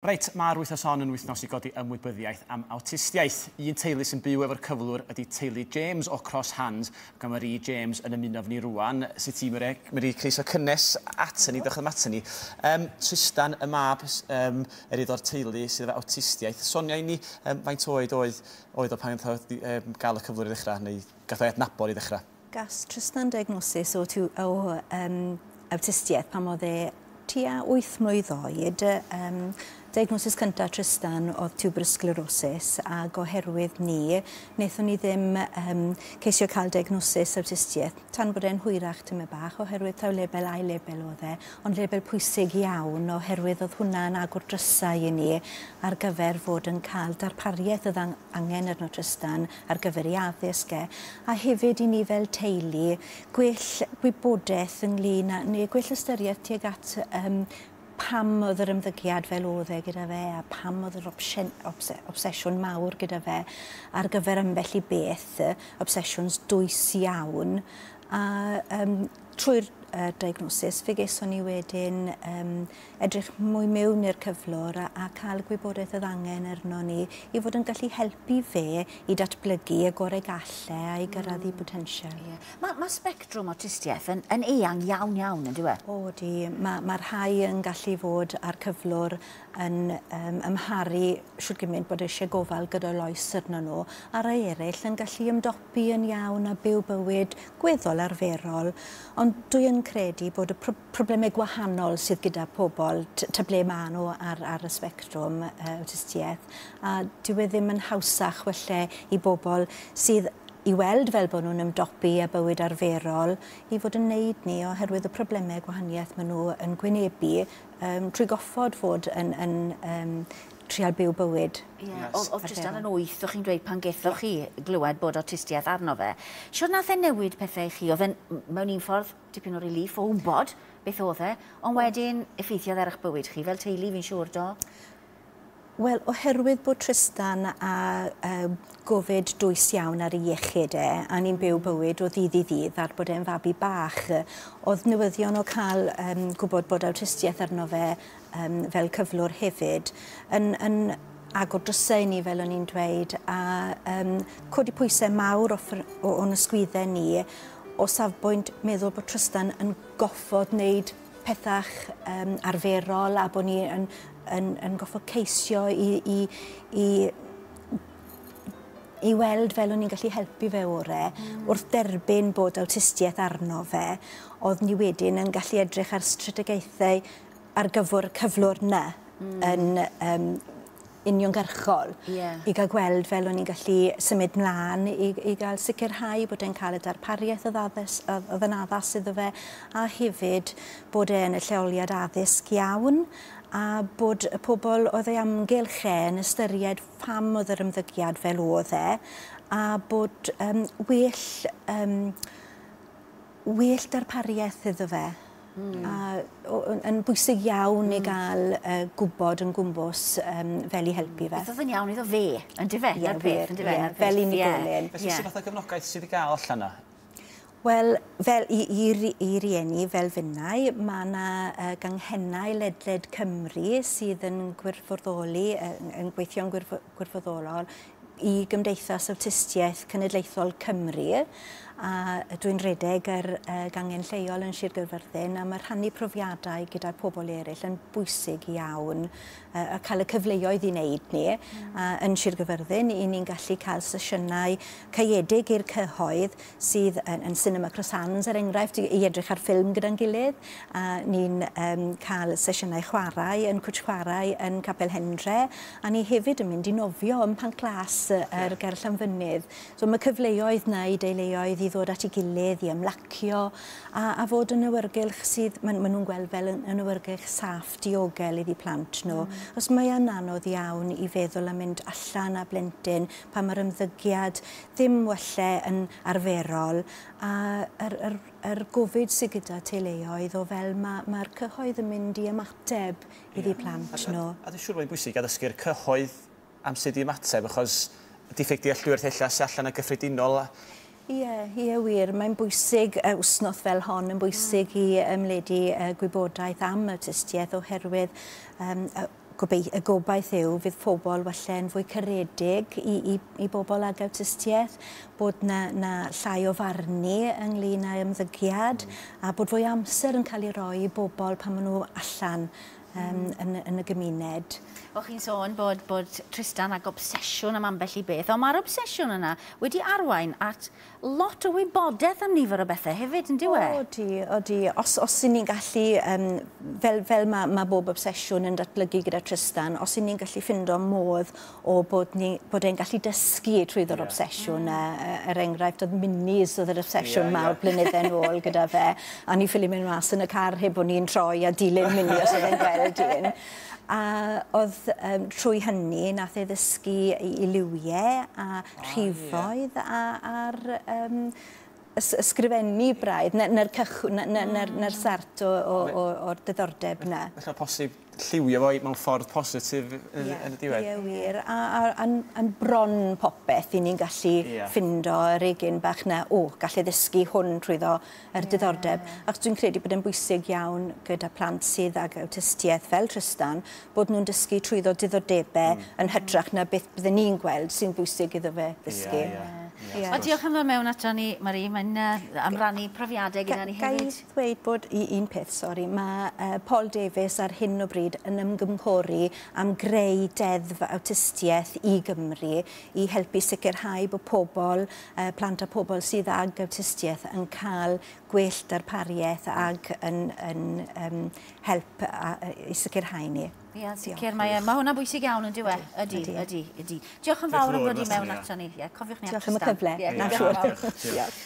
Reit, mae'r wythnos hon yn wythnos i godi ymwybyddiaeth am awtistiaeth. Un teulu sy'n byw efo'r cyflwr ydy teulu James o Cross Hands, ac mae Marie James yn ymuno efo ni rwan. Sut ti, Marie? Marie, croeso cynnes at ni, diolch am at ni. Tristan, y mab, yr eiddo'r teulu sydd efo awtistiaeth. Sonia i ni, faint oed oedd o pan gael y cyflwr i ddechrau, neu gath o'i adnabod i ddechrau? Gas Tristan diagnosis o awtistiaeth pan oedd e tua 8 mlwydd oed. Diagnosis cyntaf Tristan oedd tuberous sclerosis, ac oherwydd ni, wnaethon ni ddim ceisio cael diagnosis awtistiaeth tan bod e'n hwyrach tymed bach, oherwydd taw lefel ail lefel oedd e, ond lefel pwysig iawn, oherwydd oedd hwnna'n agor drysau i ni ar gyfer fod yn cael darpariaeth oedd angen arno Tristan ar gyfer ei addysg e, a hefyd i ni fel teulu gwell gwybodaeth ynglyn â, neu gwell ystyriaeth tuag at pam oedd yr ymddygiad fel oedd e gyda fe, a pam oedd yr obsesiwn mawr gyda fe ar gyfer ambell i beth, obsesiwns dwys iawn. A trwy'r diagnosis, fe geson ni wedyn edrych mwy mewn i'r cyflwr a cael gwybodaeth oedd angen arno ni i fod yn gallu helpu fe i datblygu y gorau galle a i gyrraedd ei potensial. Yeah. Mae sbectrwm awtistiaeth yn eang iawn iawn, yn dyw e? O, di. Mae rhai yn gallu fod ar cyflwr yn ymharu shwt gymaint bod eisiau gofal gyda loes arno nhw, a rhai eraill yn gallu ymdopi yn iawn a byw bywyd gweddol arferol. Ond dwi yn credu bod y problemau gwahanol sydd gyda pobl, ta ble maen nhw ar y sbectrwm awtistiaeth, a dyw e ddim yn hawsach falle i bobl sydd i weld fel bod nhw'n ymdopi â bywyd arferol i fod yn neud ni oherwydd y problemau gwahaniaeth maen nhw yn gwynebu trwy goffod fod yn trial byw bywyd. Ie, oedd Tristan yn 8, o'ch chi'n dweud pan gethoch chi glywed bod awtistiaeth arno fe. Shwt nath e newid pethau i chi? Oedd e'n mewn un ffordd dipyn o relief o wybod beth oedd e, ond wedyn effeithiodd ar eich bywyd chi fel teulu, fi'n siŵr, do? Wel, oherwydd bod Tristan a gofid dwys iawn ar ei iechyd e, a ni'n byw bywyd o ddydd i ddydd ar bod e'n fabi bach, oedd newyddion o cael gwybod bod awtistiaeth arno fe fel cyflwr hefyd yn agor drysau ni, fel o'n i'n dweud, a codi pwysau mawr o'n ysgwyddau ni o safbwynt meddwl bod Tristan yn goffod wneud pethach arferol a bod ni yn goffod ceisio i weld fel o'n i'n gallu helpu fe orau. Wrth derbyn bod awtistiaeth arno fe, oedd ni wedyn yn gallu edrych ar strategaethau ar gyfer cyflwr na yn uniongyrchol i gael gweld fel o'n i'n gallu symud mlaen i gael sicrhau bod e'n cael y darpariaeth oedd yn addas iddo fe, a hefyd bod e yn y lleoliad addysg iawn, a bod y pobl oedd ei amgylch e yn ystyried pam oedd yr ymddygiad fel oedd e, a bod well darpariaeth iddo fe. A yn bwysig iawn i gael gwybod yn gwmbws fel i helpu fe. Beth oedd yn iawn iddo fe, yn dyfe? Ie, wir, fel unigolyn. Felly, sut fath o gefnogaeth sydd i gael allan yna? Wel, fel i rieni fel finnau, mae yna ganghennau ledled Cymru sydd yn gwirfoddoli, yn gweithio'n gwirfoddolol i Gymdeithas Awtistiaeth Cenedlaethol Cymru, a dwi'n rhedeg yr gangen lleol yn Sir Gaerfyrddin, a mae rhannu profiadau gyda pobl eraill yn bwysig iawn, a cael y cyfleoedd i wneud ni. Yn Sir Gaerfyrddin, i ni'n gallu cael sesiynau caeedig i'r cyhoedd sydd yn Cinema Cross Hands, er enghraifft, i edrych ar ffilm gyda'n gilydd. A ni'n cael sesiynau chwarae yn Cwtsh Chwarae yn Capel Hendre, a ni hefyd yn mynd i nofio ym Mhanclas ar ger Llanfynydd. So mae cyfleoedd na i deuluoedd i ddod at ei gilydd, i ymlacio, a fod yn awyrgylch sydd, maen nhw'n gweld fel yn awyrgylch saff, diogel iddi plant nhw. Os mae yn anodd iawn i feddwl am mynd allan â blentyn pan mae'r ymddygiad ddim welle yn arferol, a yr gofid sydd gyda teuluoedd o fel mae'r cyhoedd yn mynd i ymateb iddi plant nhw. A dwi'n siŵr bod hi'n bwysig addysgu'r cyhoedd am sut i ymateb, achos diffyg dealltwriaeth ella sy allan yn gyffredinol. Ie, wir. Mae'n bwysig, wythnos fel hon, yn bwysig i ymledu gwybodaeth am awtistiaeth oherwydd Y gobaith yw fydd pobl falle yn fwy caredig i bobl ag awtistiaeth, bod na llai o farnu ynglyn â ymddygiad, a bod fwy amser yn cael ei roi i bobl pan maen nhw allan yn y gymuned. O'ch chi'n sôn bod Tristan ag obsesiwn am ambell i beth, ond mae'r obsesiwn yna wedi arwain at lot o wybodaeth am nifer o bethau hefyd, yn dyw e? Odi. Os y'n ni'n gallu, fel mae bob obsesiwn yn datblygu gyda Tristan, os y'n ni'n gallu ffindo modd o bod e'n gallu dysgu trwyddo'r obsesiwn, er enghraifft oedd minis oedd yr obsesiwn mawr blynydde nôl gyda fe, a ni ffili mynd mas yn y car heb bod ni'n troi a dilyn mini os oedd e'n gweld un. A oedd trwy hynny nath e ddysgu i liwiau a rhifoedd a'r ysgrifennu braidd, na'r sart o'r diddordeb na. Felly posib lliwio fo mewn ffordd positif yn y diwedd. Ie, wir. A bron popeth i ni'n gallu ffindo yr egin bach na, gallu ddysgu hwn trwyddo yr diddordeb. Achos dwi'n credu bod e'n bwysig iawn gyda plant sydd ag awtistiaeth fel Tristan, bod nhw'n dysgu trwyddo diddordebau yn hytrach na beth bydden ni'n gweld sy'n bwysig iddo fe ddysgu. O, diolch am ddod mewn ato ni, Marie, mae'n am rannu profiadau gyda ni hefyd. Ga i ddweud bod un peth, sori, mae Paul Davies ar hyn o bryd yn ymgynghori am greu deddf awtistiaeth i Gymru i helpu sicrhau bod pobl, plant a pobl sydd ag awtistiaeth yn cael gwell darpariaeth ag yn help i sicrhau ni. Ie, sicr, mae hwnna'n bwysig iawn yn dyw e. Ydy. Diolch yn fawr am ddod i mewn ato ni. Cofiwch ni at Diolch am y cyfle. Diolch.